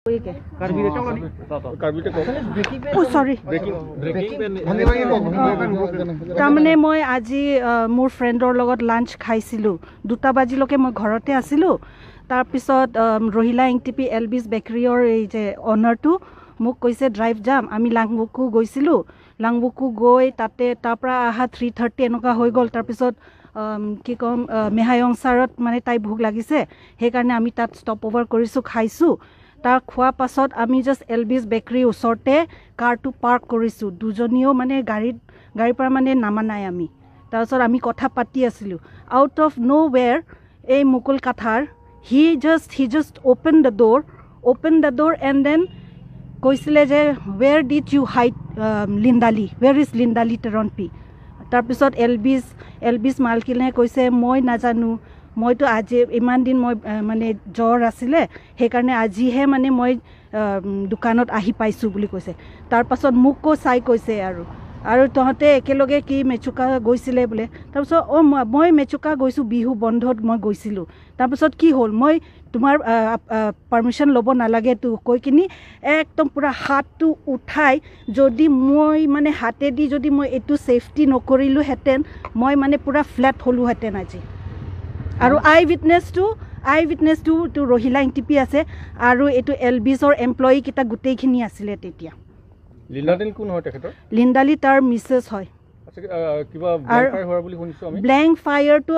চৰি, তাৰমানে মই আজি মোৰ ফ্ৰেণ্ডৰ লগত লাঞ্চ খাইছিলোঁ, 2টা বাজিলৈকে মই ঘৰতে আছিলোঁ। তাৰপিছত ৰহিলা এংটিপি এলবিছ বেকাৰীৰ এই যে অনাৰটো মোক কৈছে ড্ৰাইভ যাম। আমি লাংবুকো গৈছিলোঁ, লাংবুকো গৈ তাতে তাৰপৰা অহা 3:30 এনেকুৱা হৈ গ'ল। তাৰপিছত কি ক'ম, মেহায়ংচাৰত মানে তাই ভোক লাগিছে, সেইকাৰণে আমি তাত ষ্টপ অভাৰ কৰিছোঁ, খাইছোঁ। তাৰ খোৱাৰ পাছত আমি জাষ্ট এলবিছ বেকাৰীৰ ওচৰতে কাৰটো পাৰ্ক কৰিছোঁ। দুজনীও মানে গাড়ীৰ পৰা মানে নামা নাই আমি। তাৰপিছত আমি কথা পাতি আছিলোঁ, আউট অফ ন' ৱেৰ এই Mukul Kathar he just open the door and then কৈছিলে যে "Where did you hide Lindali? Where is Lindali Teronpi?" তাৰপিছত এলবিছ মালকিনে কৈছে, মই নাজানো, মইতো আজি ইমান দিন মই মানে জ্বৰ আছিলে, সেইকাৰণে আজিহে মানে মই দোকানত আহি পাইছোঁ বুলি কৈছে। তাৰপাছত মোকো চাই কৈছে আৰু তহঁতে একেলগে কি মেচুকা গৈছিলে বোলে। তাৰপিছত অঁ, মই মেচুকা গৈছোঁ, বিহু বন্ধত মই গৈছিলোঁ। তাৰপিছত কি হ'ল, মই তোমাৰ পাৰ্মিশ্যন ল'ব নালাগেতো কৈ কিনি একদম পূৰা হাতটো উঠাই, যদি মই মানে হাতেদি যদি মই এইটো ছেফটি নকৰিলোঁহেঁতেন, মই মানে পূৰা ফ্লেট হ'লোহেঁতেন আজি। আৰু আই উইটনেছটো তো ৰহিলা এংটিপি আছে আৰু এইটো এল বিছৰ এমপ্লয়ীকেইটা গোটেইখিনি আছিলে তেতিয়া। লিণ্ডালি কোন হয় তেখেতৰ? লিণ্ডালি তাৰ মিছেছ হয়। কিবা ব্লেংক ফায়াৰ হোৱা বুলি শুনিছোঁ আমি। ব্লেংক ফায়াৰটো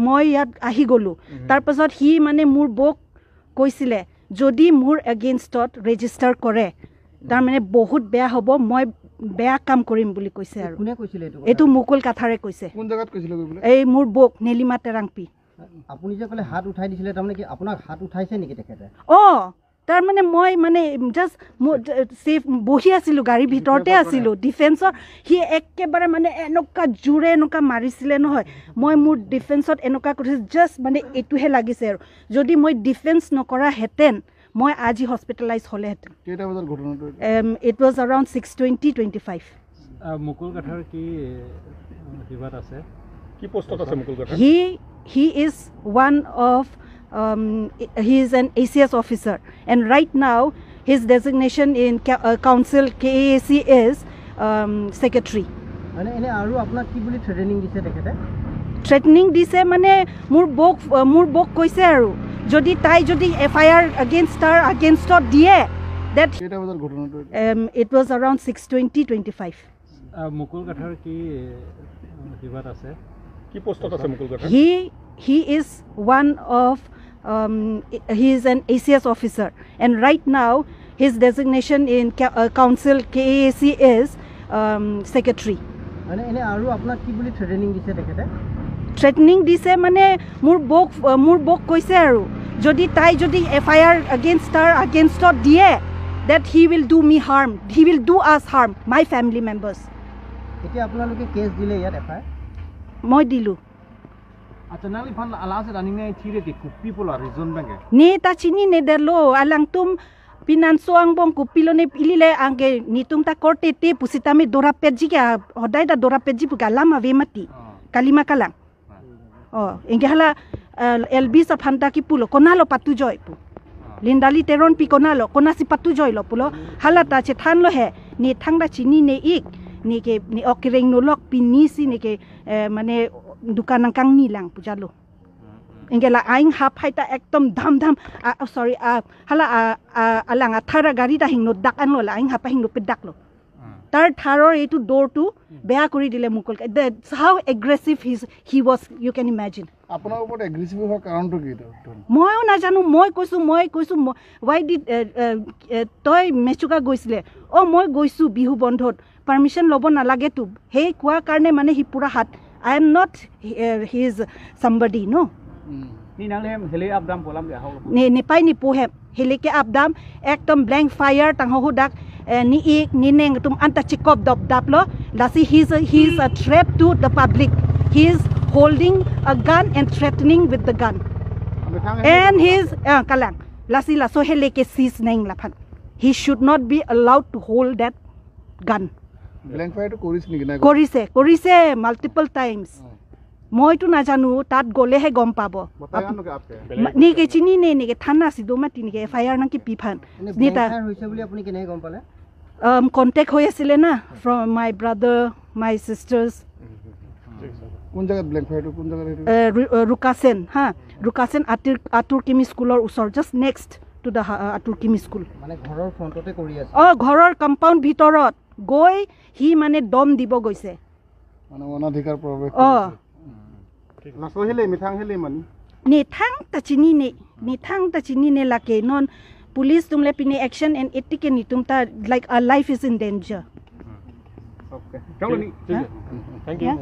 মই ইয়াত আহি গ'লোঁ। তাৰপাছত সি মানে মোৰ বৌক কৈছিলে, যদি মোৰ এগেইনষ্টত ৰেজিষ্টাৰ কৰে, তাৰমানে বহুত বেয়া হ'ব, মই বেয়া কাম কৰিম বুলি কৈছে। আৰু কোনে কৈছিলে এইটো? এইটো মুকুল কাথাৰে কৈছে। কোন জেগাত কৈছিলে গৈ পেলাই? এই মোৰ বৌক, নীলিমা তেৰাংপি। আপুনি যে ক'লে হাত উঠাই দিছিলে, তাৰমানে কি আপোনাক হাত উঠাইছে নেকি তেখেতে? অঁ, তাৰমানে মই মানে জাষ্ট মোৰ ছেফ বহি আছিলোঁ, গাড়ীৰ ভিতৰতে আছিলোঁ। ডিফেন্সৰ সি একেবাৰে মানে এনেকুৱা জোৰে এনেকুৱা মাৰিছিলে নহয়, মই মোৰ ডিফেন্সত এনেকুৱা কৰিছোঁ, জাষ্ট মানে এইটোহে লাগিছে। আৰু যদি মই ডিফেন্স নকৰাহেঁতেন, মই আজি হস্পিটেলাইজ হ'লেহেঁতেন। কেইটা বজাত ঘটনাটো? It was around 6:20, 25. Mukul Kathar কি কিবাত আছে? কি পোষ্টত আছে Mukul Kathar? He is one of he is an ACS officer and right now his designation in council KAAC is secretary. মানে এনে আৰু আপোনাক কি বুলি থ্ৰেটেনিং দিছে তেখেতে? থ্ৰেটনিং দিছে মানে মোৰ বৌক কৈছে আৰু যদি তাই যদি এফআইআৰ আগেইনষ্ট তাৰ আগেইনষ্টত দিয়ে ডেট। কেইটা বজাত ঘটনাটো? It was around 6:20, 25. Mukul Kathar কি কিবাত আছে? কি পোষ্টত আছে Mukul Kathar? He is one of he is an ACS officer and right now his designation in council KAAC is secretary. মানে এনে আৰু আপোনাক কি বুলি থ্ৰেটেনিং দিছে তেখেতে? থ্ৰেটনিং দিছে মানে মোৰ বৌক কৈছে আৰু যদি তাই যদি এফআইআৰ আগেইনষ্ট তাৰ আগেইনষ্টত দিয়ে, that he will do me harm, he will do us harm, my family members. এতিয়া আপোনালোকে কেছ দিলে ইয়াত এফআইআৰ? মই দিলোঁ। আচ্ছা, nang phan ala se running nai thire ke kupi pola reason bange? Ni ta chini ne delo alang tum pinansuang bong kupilo ne ilile angke nitum ta korte te pusitami dora peji ka hodai da dora peji pu galama vemati kalima kalang oh engke hala elbi sa phanta ki pulo konalo patu joy pu lindali teron pi konalo konasi patu joy lo pulo hala ta che than lo he ni thang da chini ne ik ni ke ni okireng no lok pinisi ni ke মানে দোকান kang ni lang pujalo engela aing hap haita একদম ধাম ধাম, সৰি, হালা আলাং থাৰা গাড়ী তা হিংনো ডাক আনলো লা আইং হাপা হিংনো পে ডাক লো তাৰ থাৰৰ এইটো ড'ৰটো বেয়া কৰি দিলে Mukul. How aggressive he was, you can imagine. আপোনাৰ ওপৰত এগ্ৰেছিভ হোৱাৰ কাৰণটো কি এইটো? ময়ো নাজানো। মই কৈছোঁ, ৱাই did তই মেচুকা গৈছিলে? অঁ, মই গৈছোঁ বিহু বন্ধত, পাৰ্মিশ্যন ল'ব নালাগেতো। সেই কোৱাৰ কাৰণে মানে সি পূৰা হাত। I am not his somebody, no. Ni nang le hele up dam polam ya haw? Ne nepai ni pohem heleke abdam ekdom blank fire tang ho dak ni ik ni neng tum anta chikop dop dap lo lasi. He's a threat to the public. He is holding a gun and threatening with the gun and his kalang lasi laso heleke sis neng laphan. He should not be allowed to hold that gun. Blank ফায়াৰটো কৰিছে নেকি নাই? কৰিছে, কৰিছে, multiple times. মইতো নাজানো, তাত গ'লেহে গম পাব। নেকি চিনি নে নেকি থানা চিদো মাতি নেকি এফ I R নাকি পিফান নিতা হৈছে বুলি আপুনি কেনেকৈ গম পালে? কণ্টেক্ট হৈ আছিলে না from my brother, my sisters. কোন জেগাত ব্লেংক ফায়াৰটো, কোন জেগাত? ৰুকাচেন, হা, ৰুকাচেন আতুৰ কিমি স্কুলৰ ওচৰ, just next to the Atur Kimi school. মানে ঘৰৰ ফ্ৰণ্টতে কৰি আছে? অঁ, ঘৰৰ কম্পাউণ্ড ভিতৰত গৈ সি মানে দম দিব গৈছে, মানে অনাধিকাৰ প্ৰৱেশ। অঁ, নে থাং তা চিনি নে নে থাং তা চিনি নে লাগে নন পুলিচ তুমলে পিনে একশ্যন এণ্ড এটিকে নি তুম তা like a life is in danger. Thank you.